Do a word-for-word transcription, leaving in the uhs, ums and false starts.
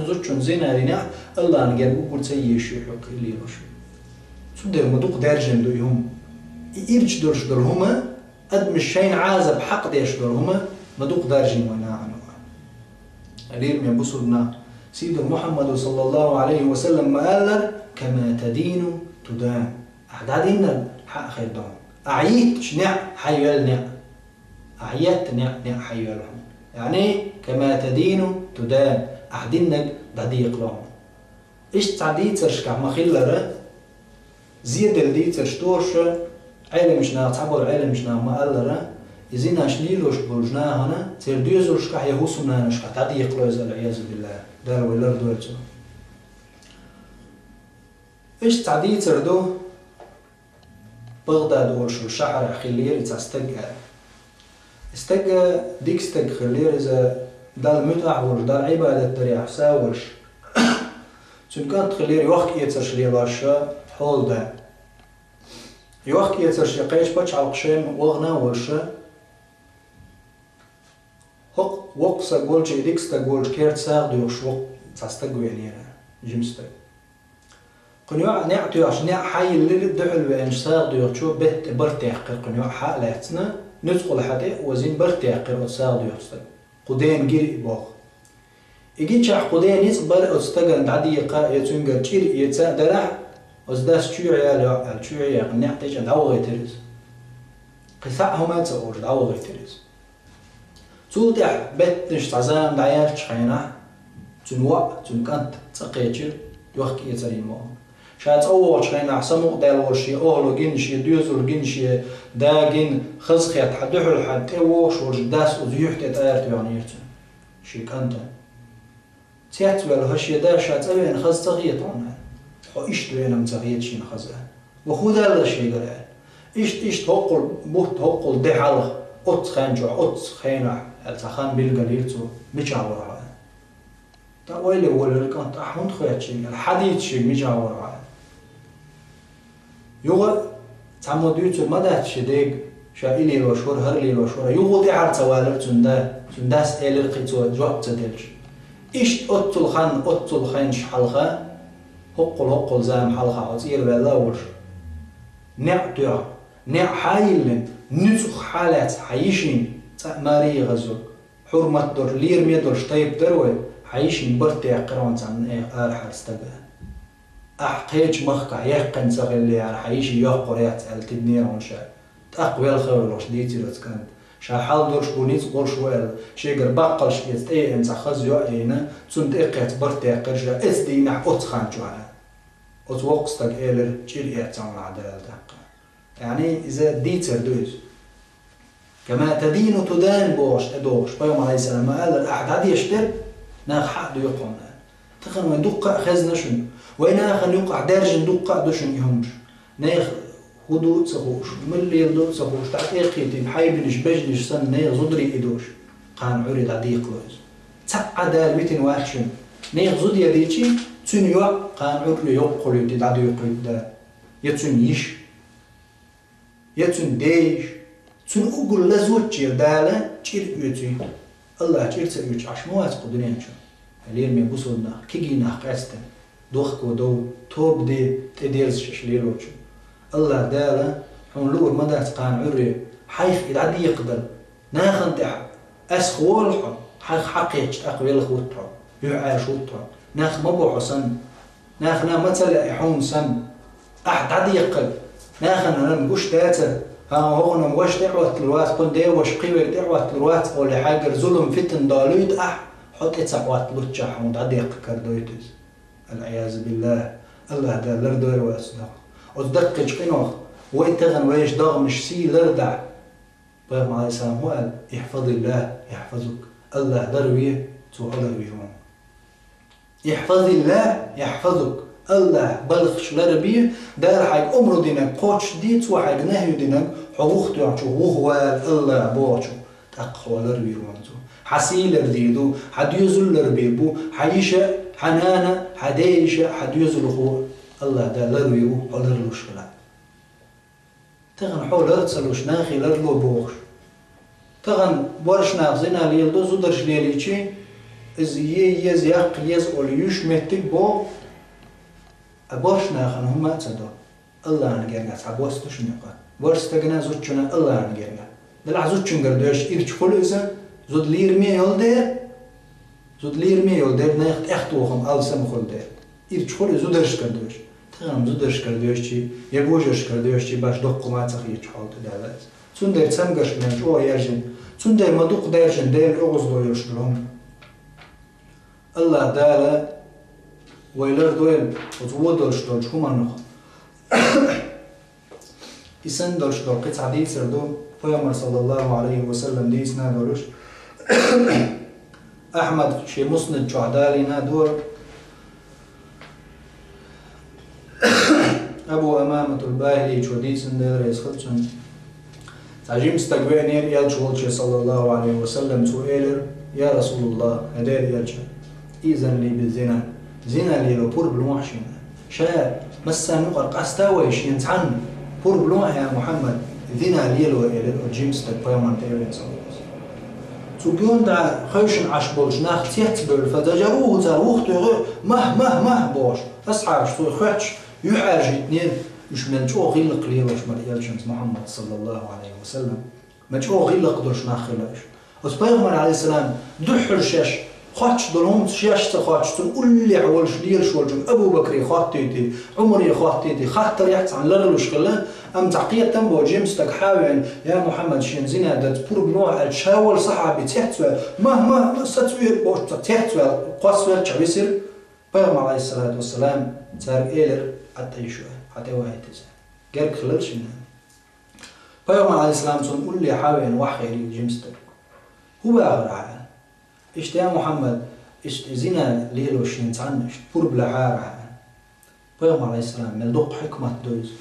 зудчун зина динехь, Аллахьан герга уггар ца езаш ю хьо кхин лелош. Цундела ма дукха даьржина ду и хӀума. И ирча долуш долу хӀума, адамаш шайна Ӏазап хьакъ деш долу хӀума, ма дукха даьржина вайн нахана ван. Лераме бусурнах, сийдо Мухьаммадо, саллаллаху Ӏалайхи ва саллам, ма аллара: «Кама тадину тудан». Ахьа дӀадиннарг хьа а хир ду хьуна. Ахьа йитташ неӀ, хьайоьлла неӀ. Ахьа етта неӀ, неӀ хьайоьлла хьуна. Яъни, «кама тадину тудан», ахьа диннарг дӀадекъало хьуна. Иштта цхьа дийцаршкахь ма-хиллара, зеделла дийцарш доша, Ӏеламчу наха, цхьаболу Ӏеламчу наха ма-аллара, и зинаш лелош болчу нахана, церан доьзалшкахь я хӀусамнанашкахь дӀадекъало иза, аль-Ӏиязу биллахь, Дала вай лардойла цунах. Иштта цхьа дийцар ду, БагӀдад олуш шахьарехь хиллера и цхьа стаг аьлла. И стаг дика стаг хиллера, иза Далла муьтӀахь волуш, Далла Ӏибадат дарехь са а волуш. Цуьнан кӀант хиллера йохк-эцарш лелош хьолада. Йохк-эцарш я кхечу пачхьалкхашна вахана а волуш, хӀокху воккха стаг волчу, и дика стаг волчу керта сагӀа доьхуш воккха цхьа стаг веанера, жима стаг. Кхуьнан йоӀ неӀ тоьхча, неӀ хьайиллира, дуьхьал веанчу сагӀа доьхучо бетта тӀе барт яьккхира, кхуьнан йоӀ хьа а лаьцна, нуьцкъала хьа тӀе а озийна барт яьккхира оцу сагӀа доьхучу стага. Кху дена гира и боху. И гичахь кху ден ницкъ бара оцу стагана дӀадекха я цуьнгара чӀир эца а делахь, оцу дас чоьхьа яла йоӀ аьлла, чоьхьа яьккхина неӀ тӀечӀа дӀавахийтира иза. Кхин схьа а хӀума а ца олуш, дӀавахийтира иза. Цул тӀаьхьа беттанаш цхьа зама дӀаяьллачу хенахь, цуьнан воӀ, цуьнан кӀант цӀа кхечира, йохк-эцар йина вахана. Ша цӀа вогӀучу хенахь, самукъадаьлла волуш шен охьало гина, шен доьзал гина, шен да гина, хазахетта хьан дуьхьал хьан тӀе вогӀуш волчу дас оцу юьхь тӀе тӀара тоьхнера цуьнан, шен кӀантана. Цецваьлла, хӀан шен да ша цӀа веана хаза ца хета хьуна? Хьо иштта веана-м ца хета шена хаза. Ва хӀун даьлла шегара аьлла. Иштта, иштта хӀоккхул бутт, хӀоккхул де хьалха, оццу хан чохь, оццу хенахь аьлла, цхьа хан билгалйира цо, мичахь вара хьо аьлла. ТӀаккха ойла воллира кӀант, ахь хӀунда хоьтту шега аьлла, хьан дийца шега мичахь вара хьо аьлла. Юха цхьаммо дуьйцур ма дац шен дега, ша и лелош вара, хӀара лелош вара. Юха тӀаьхьара ца валира цуьнан да, цуьнан дас элира кхин цо жоп ца делча. Иштта оццул хан, оццул хенаш хьалха, хӀоккхул-хӀоккхул зама хьалха хьо цӀера ваьлла а волуш, неӀ тоьхна, неӀ хьа а йиллина, нуьцкъах хьа а лаьцна хьан йишина, цкъа а маре а хаза йолу, хьурмат долуш, лераме долуш тайпа дара вай, хьан йишина барт яьккхира хьуна цхьана нехан арахьара стага. Ахь кхечу махкахь яьккхина ца хиллехьара, хьан йишин йоккхур яц аьлла тидинера хьуна ша. ТӀаккха велха а велхаш дийцира оцу кӀанта. Ша хьал долуш ву, ницкъ болуш ву аьлла, шегара баккхалш эца тӀееана цхьа хаза йоӀ а йина, цунна тӀекхетта барт яьккхира ша оцу дийнахь оцу хан чохь аьлла. Оцу воккха стага элира, чӀир эцна хьуна ахь Дала тӀаккха. Яъни иза дийцар ду иза. «Кама тадину тудан» бохуш, тӀедогӀуш, пайхамар, алейхиссалам, ма-аллара, ахь дӀадеш дерг нах хьа а доькху хьуна. Тахана вайн дуккха а хезна шуна. Вайн нахана юкъахь даьржина дуккха а ду шуна и хӀумаш. Нехан хӀун ду а ца хууш, мила леладо а ца хууш, дӀа тӀекхийтина хьайбанаш, бежанаш санна, нехан зударий идош, кхана Ӏуьйре дӀадекъало иза. Цхьа а Дала витина вац шуна. Нехан зуда ян дийчи, цуьнан йоӀ кхана Ӏуьйре йоккхуьйтий, дӀадоькхуьйту Дала. Я цуьнан йиша, я цуьнан дейиша, цуьнан уггар лазоччера Дала чӀир оьцуьйту. Аллах чӀир ца оьцуш Ӏаш ма вац кху дуьнен чу. Лераме бусулба нах, кегий нах къаьстина, дохко довла, тоба де, тӀедерза шаьш лелочун. Аллах Дала хьуна луур ма дац кхана Ӏуьйре, хьайх и дӀадекъадала. Нахана тӀехь, ас хӀола хьо, хьайх хьакхетча тӀаккха велха вутту хьо, юьхьӀаьржа вутту хьо. Нах ма бо хьо санна. Нахана ма ца лаьа хьуна санна. Ахь дӀадеккхарг нахана гуш дацара, хӀан, хӀокхуна-м ваша тӀеӀотталур вац, кхуьнан ден ваша кхин верг тӀеӀотталур вац олий, хьайгара зулам, фитна долуьйту ахь, хьо тӀе ца Ӏотталуччахь хьуна дӀадеккха карадойту иза. Аль-Ӏиязу биллахь, Аллах Дала лардойла вай оцу даккхий. Оцу даккхийчу къинойх вай тахана вешан догӀмаш сий лардахь, пайхамар, алейхиссалам, хӀун аьлла: «Ихьфазиллахь, яхьфазук». Аллах ларве, цо хьо ларвийр ву. «Ихьфазиллахь, яхьфазук». Аллах балхаш ларбе, Дала хьайга омру динарг кхочушде, цо хьайга нахью динарг хьо вухатоьхначух вухавала Аллах бохучух, тӀаккха хьо ларвийр ву цо. Хьан сий лардийр ду, хьан доьзал ларбийр бу, хьан йиша, хьан нана, хьан дейиша, хьан доьзалхо, Аллах Дала ларвийр ву, хьо ларлуш хилахь. Тахана хьо лар ца луш, нахе ларло бохуш. Тахана боьрша нах зина леладо, зударш лелийчи, Иза е еза, яккха еза олу юьйш меттиг боху, а барш нахана хӀумма а ца до. Аллахьна гергахь цхьа бос ду шуна юкъа. Барш стагана, зудчунна Аллахьна гергахь. Делахь зудчуьнгара доьшуш ирча хуьлу иза, зуда лераме йолу дела, зуда лераме йолу дела, нехан тӀехтохам алсам хуьлу дела. Ирча хуьлу иза зударшкара доьшуш. Тахана зударшкара доьшучий, я божаршкара доьшучий баш доккха ма ца хеташ хьал тӀе даьлла иза. Цундела цамгарш мел чӀогӀа яьржина. Цундела ма дукха даьржина Делан оьгӀазло йолуш долу хӀума. Аллахь Дала вай лардойла оцу вон долуш долчу хӀуманах. И санна долуш долу кхин цхьа дийцар ду, Пайхамар, саллаллаху алейхи ва саллам, дийцина долуш. Ахьмад шен Муснад чохь далийна ду. Абу Амаматул Бахиличо дийцина, Дела реза хуьлда цунна. Цхьа жима стаг веанера элча волчу, саллаллаху алейхи ва саллам, цо элира: «Я Расулаллах, хӀай Делан элча, изан ли би зина, зина лело пурба лохьа шена. Ша массарна юкъара къаста вай шена цхьанна пурба лохьа, я Мухьаммад, зина лело», элира оцу жима стаг Пайхамарна тӀе а веана, саллаллаху алейхи ва саллам. Цу гонда хевшина Ӏаш болчу нах цецбевлла, фа зажаруху, цара вухтуьйгӀи, мах, мах, мах бохуш, асхьабаш цо хоьттуш, юьхьӀаьржийтинера, уьш мел чӀогӀа гӀиллакх лелош мара элчанца Мухьаммад, саллаллаху алейхи ва саллам. Мел чӀогӀа гӀиллакх долуш нах хилла уьш. Оцу Пайхамар, алейхиссалам, дуьххьал шаьш хоттуш долу хӀуманца шаьш ца хоттуш, цунна уллехь волуш лелаш волчу Абу Бакре хоттуьйтий, Ӏумаре хоттуьйтий, хаттар яц цхьаьна ларлуш хилла, амма цхьа кхетам бо жима стаг хьа а веана: «Я Мухьаммад, шена зина дац, пурба лохьа», аьлча, ша волу сахьаби цецваьлла, «Ма, ма, ма, саца вер», бохуш, цецваьлла, кхоссавелча висира. Пайхамар, алейхиссалату вассалам, цаьрга элира: «Ӏад Ӏийша, хьан тӀе вахийта иза. Герга хилла шена». Пайхамар, алейхиссалам, цунна уллехь хьа а веана, вахьийра и жима стаг. «ХӀун бахара хьан?» аьлла. «Иштта, я Мухьаммад, иштта зина лело шена цхьанна, иштта пурба лаьхьара хьан», аьлла. Пайхамар, алейхиссалам, мел дуккха хьикмат ду иза.